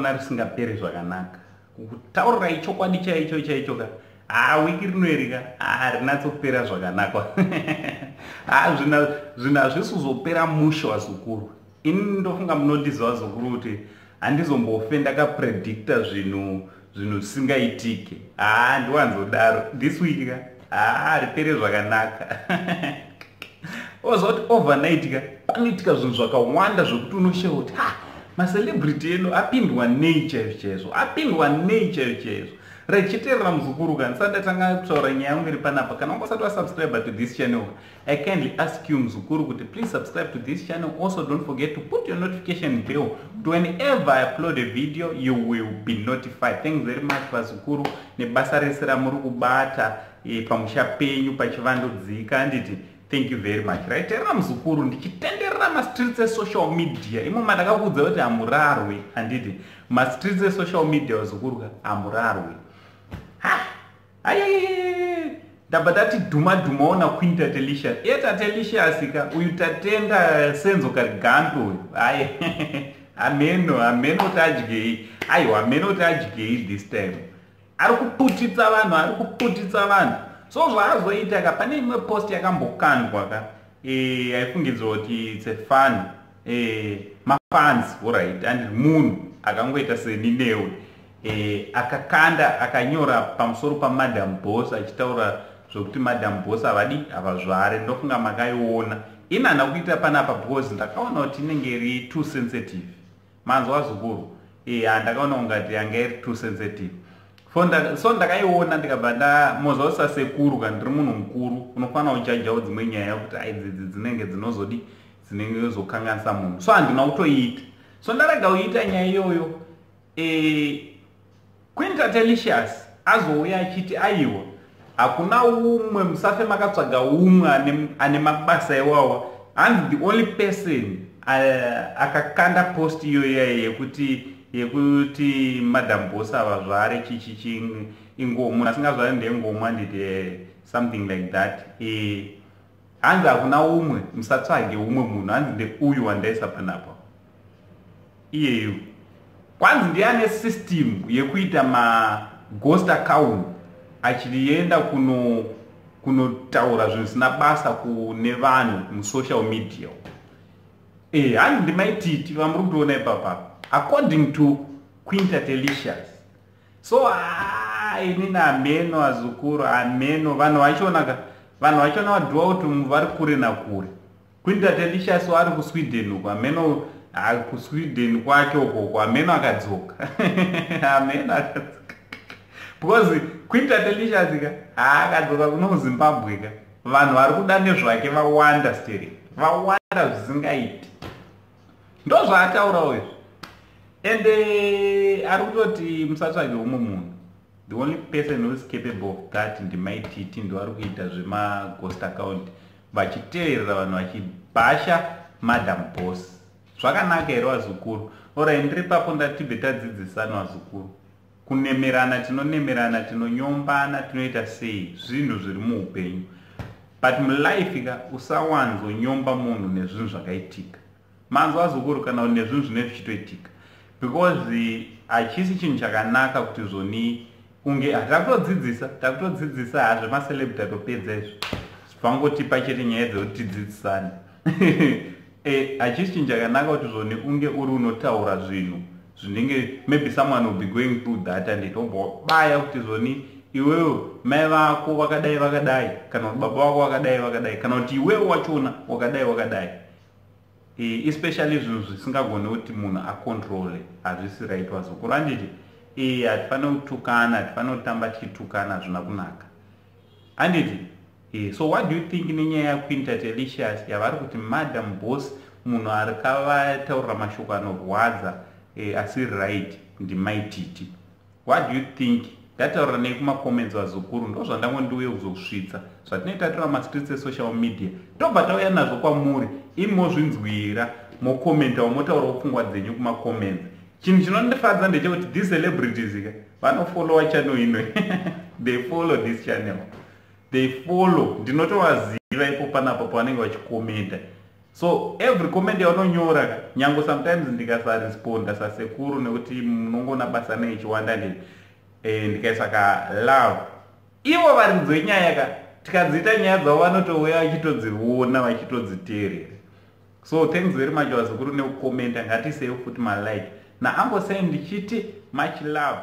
Ndinoona risingaperi zvakanaka. Kutaurirai chokwadi chaicho chaicho ka, haa, wiki rino ka harinatsopera zvakanaka. Haa, zvinhu hazvisi kuzopera mushe, wazukuru. Ini ndofunga munondiziva, zukuru, kuti handizombofe ndakapredicta zvinhu zvisingaitike. Haa, ndiwanzodaro. This week ka, haa, ripere zvakanaka. Oziva kuti overnight ka panoitika zvinhu zvakawanda zvekuti unoshewa kuti, ha, macelebrity edu apindwa nei chaizvo chaizvo, apindwa nei chaizvo chaizvo. Right, chiteerera, muzukuru ka, ndisati ndatanga kutaura nyaya yangu iri panapa, kana wanga usati wasubscribe to this channel, I kindly ask you, muzukuru, kuti please subscribe to this channel. Also, don't forget to put your notification bell kuti whenever I upload a video, you will be notified. Thanks very much, vazukuru, nebasa rese ramuri kubata pamusha penyu pachivandudzika, handiti? Thank you very much. Right, teerera, muzukuru, ndichitenderera mastreets esocial media imo mandakakuudza kuti hamurarwe, handiti? Mastreets esocial media, vazukuru ka, hamurarwe. Ha, aiaiai, ndabva ndati dhuma dhumaona Queen Tatelicious. Iye Tatelicious ka uyu, Tatenda Senzo Karigambi uyu, ai, hameno, hameno kuti adyei. Aiwa, hameno kuti adyei. This time ari kuputitsa vanhu, ari kuputitsa vanhu. So zvaazoita ka, pane imwe post yakambokandwa ka, aifungidzwa kuti it's a fun, mafans, alright, and munhu akangoita seni newe, akakanda, akanyora pamusoro paMadam Boss, achitaura zvokuti Madam Boss havadi, havazvare. Ndofunga makaiona. Ini hana kuita panapa because ndakaona kuti inenge iri too sensitive. Manzwa, zukuru? Handakaona kungati yanga iri too sensitive. So ndakaiona, ndikabva ndamoza sasekuru kana ndiri munhu mukuru unofanira kujajawo dzimwe nyaya kuti aidzidzi dzinenge dzinozodi, dzinenge zokanganisa munhu. So handina kutoiita, so ndarega kuita nyaya iyoyo. Queen Tatelicious azouya achiti, aiwa, hakuna umwe, musafe makatsvaga umwe ane mabasa iwawa. Hanzi the only person akakanda post iyoyo yekuti Madam Boss avazvare, chichichi, munhu asingazvari ndengomwa, handiti? Something like that. Hanzi hakuna umwe, musatsvage umwe munhu. Hanzi ndeuyu wandaisa panapa iyeyu. Kwanzi ndiye ane system yekuita maghost account, achienda kunotaura zvinhu zvisina basa kune vanhu musocial media. Hanzi ndiMaititi vamuri kutoona ipapa, according to Queen Tatelicious. So inini hameno, azukuru, hameno. Vanhu vachionaka, vanhu vachona vadhuwa kuti vari kure nakure. Queen Tatelicious ari kuSweden uko, hameno kuSweden kwake ukoko, hameno akadzoka, hameno akadzoka, because Queen Tatelicious ka, haakadzoka kuno kuZimbabwe ka, vanhu vari kuda nezvake vawanda steri, vawanda zvisingaiti. Ndo zvaataurawo izvi, ende ari kutoti musatsvage umwe munhu. The only person who is capable of that ndiMaititi. Ndo ari kuita zvemaghost account, vachiteverera vanhu, vachibhasha Madam Boss. Zvakanaka here, vazukuru? Alright, ndiri papo, ndatibve tadzidzisana, vazukuru. Kunemerana tinonemerana, tinonyombana, tinoita sei, zvinhu zviri muupenyu, but mulife ka, usawanzonyomba munhu nezvinhu zvakaitika. Manzwa, azukuru? Kana nezvinhu zvinenge zvichitoitika, because hachisi chinhu chakanaka kuti zvoni unge takutodzidzisa, takutodzidzisa. Hazvemaceleb tatopedza izvo, vangotipa chete nyaya dzekuti tidzidzisane. Hachisi chinhu chakanaka kuti zvoni unge uri unotaura zvinhu zvinenge maybe someone will be going through that and itobva wabaya kuti zvoni iwewe mai vako vakadai vakadai, kana kuti baba vako vakadai vakadai, kana kuti iwewe wachona wakadai wakadai. Especially zvinhu zvisingagoni kuti munhu acontrole, hazvisi right, vazukuru, handiti? Hatifaniri kutukana, hatifaniri kutamba tichitukana, hazvina kunaka, handiti? So what do you think nenyaya yaQueen Tatelicious yavari kuti Madam Boss, munhu ari kavataurira mashoko anorwadza, asiri right, ndiMaititi? What do you think? Ndataurira nei kumacomments, vazukuru. Ndo zvandango ndiuye kuzokusvitsa zvatinoita tora mastreets esocial media, tobva tauya nazvo kwamuri, imi mozvinzwira, mokomentawo, motaurawo pfungwa dzenyu kumacomments. Chinhu chinondifadza ndechekuti these celebrities ka vanofollowa channel ino. They follow this channel, they follow. Ndinotovaziva ipo panapa pavanenge vachikomenta. So every comment yaunonyora ka, nyange sometimes ndikasaresponda sasekuru nekuti munongoona basa neichiwanda, ndi ndikaisa ka love, ivo varidzi venyaya ka, tikadziita nyaya dzavo vanotouya vachitodziona, vachitodziteerera. So thanks very much, vazukuru, nekukomenta. Ngatisei futi malike naangosei, ndichiti much love.